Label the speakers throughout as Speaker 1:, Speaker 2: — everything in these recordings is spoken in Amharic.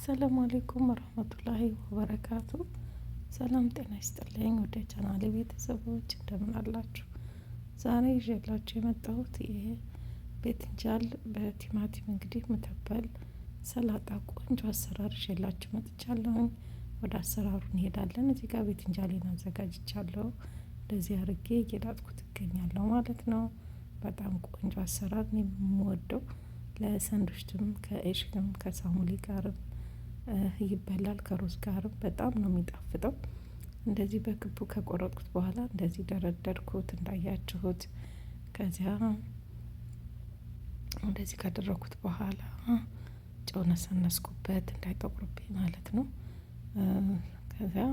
Speaker 1: السلام عليكم ورحمة الله وبركاته። ሰላም ጤና ይስጥልኝ ወደ ቻናሌ ቤተሰቦች እንደምን አላችሁ? ዛሬ ይዤላችሁ የመጣሁት ይሄ ቤትንጃል በቲማቲም እንግዲህ متبل ሰላጣ ቆንጆ አሰራር ይዤላችሁ መጥቻለሁኝ። ወደ አሰራሩ እንሄዳለን። እዚህ ጋር ቤትንጃሌን አዘጋጅቻለሁ። እንደዚህ አርጌ እየላጥኩት እገኛለሁ ማለት ነው። በጣም ቆንጆ አሰራር ነው የምወደው። ለሰንዶችም ከኤሽም ከሳሙሊ ጋርም ይበላል፣ ከሩዝ ጋርም በጣም ነው የሚጣፍጠው። እንደዚህ በክቡ ከቆረጥኩት በኋላ እንደዚህ ደረደርኩት እንዳያችሁት። ከዚያ እንደዚህ ካደረኩት በኋላ ጨው ነሰነስኩበት እንዳይጠቁርብኝ ማለት ነው። ከዚያ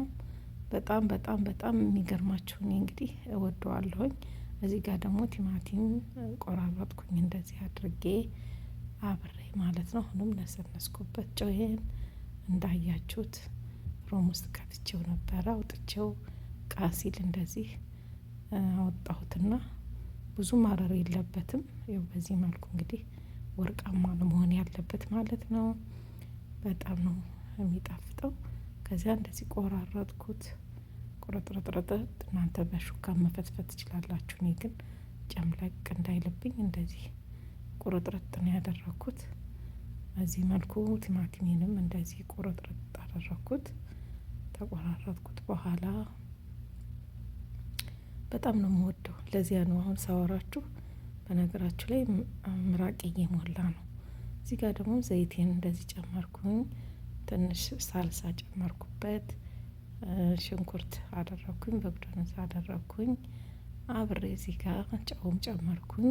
Speaker 1: በጣም በጣም በጣም የሚገርማችሁ እኔ እንግዲህ እወደዋለሁኝ። እዚህ ጋር ደግሞ ቲማቲም ቆራረጥኩኝ እንደዚህ አድርጌ አብሬ ማለት ነው። አሁንም ነሰነስኩበት ጨውዬን እንዳያችሁት ሮም ውስጥ ከትቼው ነበረ። አውጥቼው ቃሲል እንደዚህ አወጣሁትና ብዙ ማረር የለበትም። ያው በዚህ መልኩ እንግዲህ ወርቃማ ነው መሆን ያለበት ማለት ነው። በጣም ነው የሚጣፍጠው። ከዚያ እንደዚህ ቆራረጥኩት። ቆረጥረጥረጥ እናንተ በሹካ መፈትፈት ትችላላችሁ። እኔ ግን ጨምለቅ እንዳይልብኝ እንደዚህ ቁርጥርጥ ነው ያደረኩት። በዚህ መልኩ ቲማቲሜንም እንደዚህ ቁርጥርጥ አደረኩት። ተቆራረጥኩት በኋላ በጣም ነው የምወደው። ለዚያ ነው አሁን ሳወራችሁ በነገራችሁ ላይ ምራቅ እየሞላ ነው። እዚህ ጋር ደግሞ ዘይቴን እንደዚህ ጨመርኩኝ። ትንሽ ሳልሳ ጨመርኩበት። ሽንኩርት አደረኩኝ፣ በግዶንስ አደረኩኝ። አብሬ እዚህ ጋር ጨውም ጨመርኩኝ።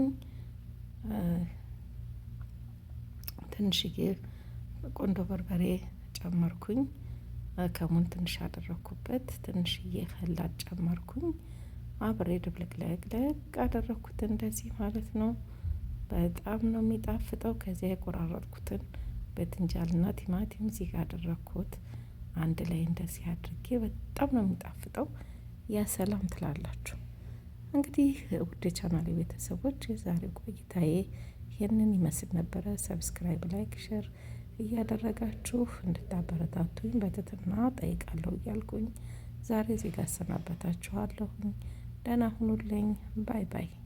Speaker 1: ትንሽዬ ቆንዶ በርበሬ ጨመርኩኝ። ከሙን ትንሽ አደረኩበት። ትንሽዬ خلاط ጨመርኩኝ። አብሬ ድብልቅልቅልቅ አደረኩት እንደዚህ ማለት ነው። በጣም ነው የሚጣፍጠው። ከዚያ የቆራረጥኩትን በትንጃልና ቲማቲም እዚህ ጋር አደረኩት። አንድ ላይ እንደዚህ አድርጌ በጣም ነው የሚጣፍጠው። ያ ሰላም ትላላችሁ። እንግዲህ ውድ ቻናል ቤተሰቦች የዛሬ ቆይታዬ ይህንን ይመስል ነበረ። subscribe፣ like፣ share እያደረጋችሁ እንድታበረታቱኝ በትህትና ጠይቃለሁ እያልኩኝ ዛሬ እዚህ ጋር አሰናበታችኋለሁኝ። ደህና ሁኑልኝ። Bye bye።